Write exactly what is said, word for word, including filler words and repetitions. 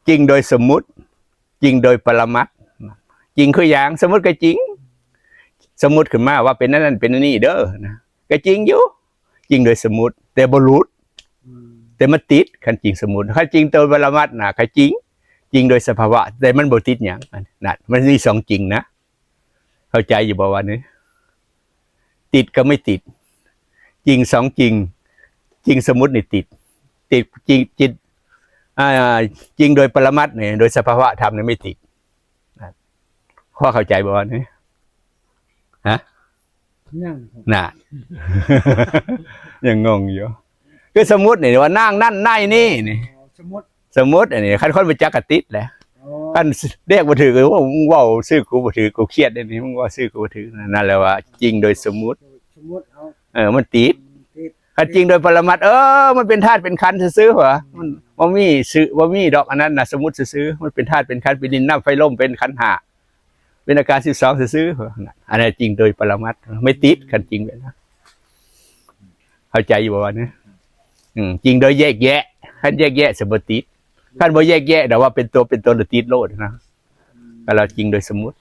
จริงโดยสมมุติ จริงโดยปรมัตถ์ จริงคือหยัง สมมุติก็จริง สมมุติขึ้นมาว่าเป็นอันนั้นเป็นอันนี้เด้อนะ ก็จริงอยู่ จริงโดยสมมุติ แต่บ่หลุด อืม แต่มันติด คันจริงสมมุติ คันจริงโดยปรมัตถ์นะก็จริง จริงโดยสภาวะ แต่มันบ่ติดหยัง นั่น มันมีสองจริงนะ เข้าใจอยู่บ่ว่านี่ ติดกับไม่ติด จริงสองจริง จริงสมมุตินี่ติด ติดจริงจิต อ่า จริงโดยปรมัตถ์นี่ โดยสภาวะธรรมนี่ไม่ติด พอเข้าใจบ่ว่านี่ ยังครับ น่ะ ยังงงอยู่ คือสมมุตินี่ว่านั่งนั่นในนี่นี่ อ๋อ สมมุติ สมมุติอันนี้ คันคนบ่จักก็ติดแหละ อ๋อ คันเรียกบ่ถืกก็ว่ามึงเว้าซื่อกูบ่ถืก กูเครียดเด้นี่ มึงเว้าซื่อกูบ่ถืก นั่นแหละว่าจริงโดยสมมุติ สมมุติเอา เออ มันติด ติด คันจริงโดยปรมัตถ์ เออ มันเป็นธาตุเป็นขันธ์ซื่อๆหวะ มันบ่มีซื่อ บ่มีดอกอันนั้นนะ สมมุติซื่อๆ มันเป็นธาตุเป็นขันธ์ เป็นดินน้ำไฟลม เป็นขันธ์ห้า เป็นอาการสิบสองซื่อๆหวะ อันนั้นจริงโดยปรมัตถ์ ไม่ติด คันจริงแบบนั้น เข้าใจอยู่บ่ว่านี่ อืม จริงโดยแยกแยะ คันแยกแยะสมมุติติด คันบ่แยกแยะ แต่ว่าเป็นตัวเป็นตนติดโลดนะ ก็เราจริงโดยสมมุติ